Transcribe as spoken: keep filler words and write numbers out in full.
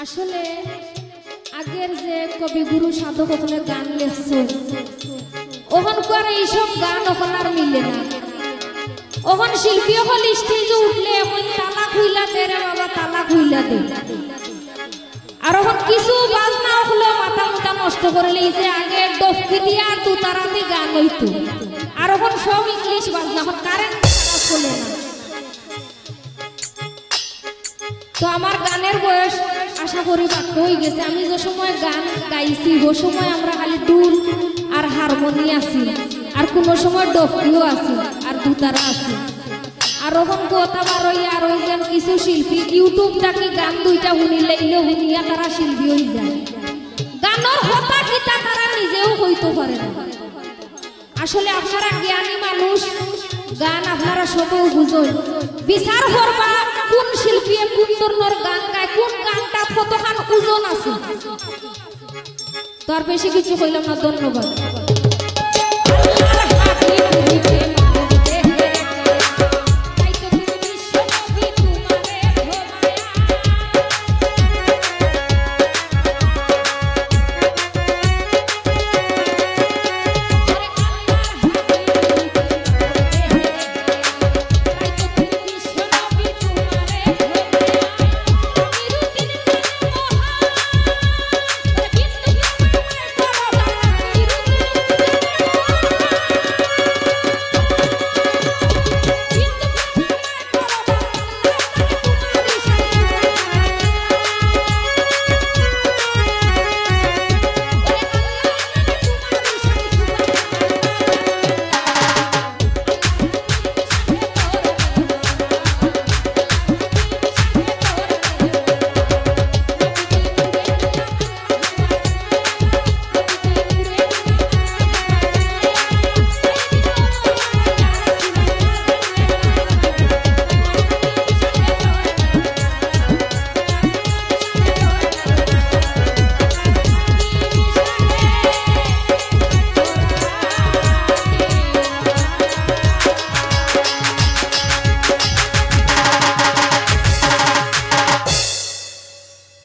আসলে আগের যে কবিগুরু সাধক অকলে গান লেখছইন, অখনকার এইসব গান অখন আর মিলে না। অখন শিল্পী অকল স্টেজো উঠলে অখন তালা খুইলা দে রে বাবা, তালা খুইলা দে। আর অখন কিছু বাজনা অকলো মাথা মুথা নষ্ট করিলাইছে, আগে ডফকি দিয়া আর তুতারা দি গান অইতো, আর অখন সব ইংলিশ বাজনা, অখন কারেন্ট ছাড়া চলে না। তো আমার গানের বয়স আশা করি বাক্কা অইগেছে। আমি যে সময় গান গাইছি, অউ সময় আমরা খালি ঢুল আর হারমোনি আছিল, আর কুনু সময় ডফকিও আছিল, আর তুতারা আছিল। আর অখন কথা বার অইয়া আর অউ যেন কিছু শিল্পী YouTube থাকি গান দুইটা হুনিলাইলে হুনিয়া তারা শিল্পী অইযায়। গানর কথা কিতা তারা নিজেও কইতো পারে না। আসলে আপনারা জ্ঞানী মানুষ, গান আপনারা সবেউ বুঝইন। বিচার করবা কুন শিল্পীয়ে কুন ধরনর গান গায়, কুন গানটাত কতখান ওজন আছে। তো আর বেশি কিছু কইলাম না, ধন্যবাদ।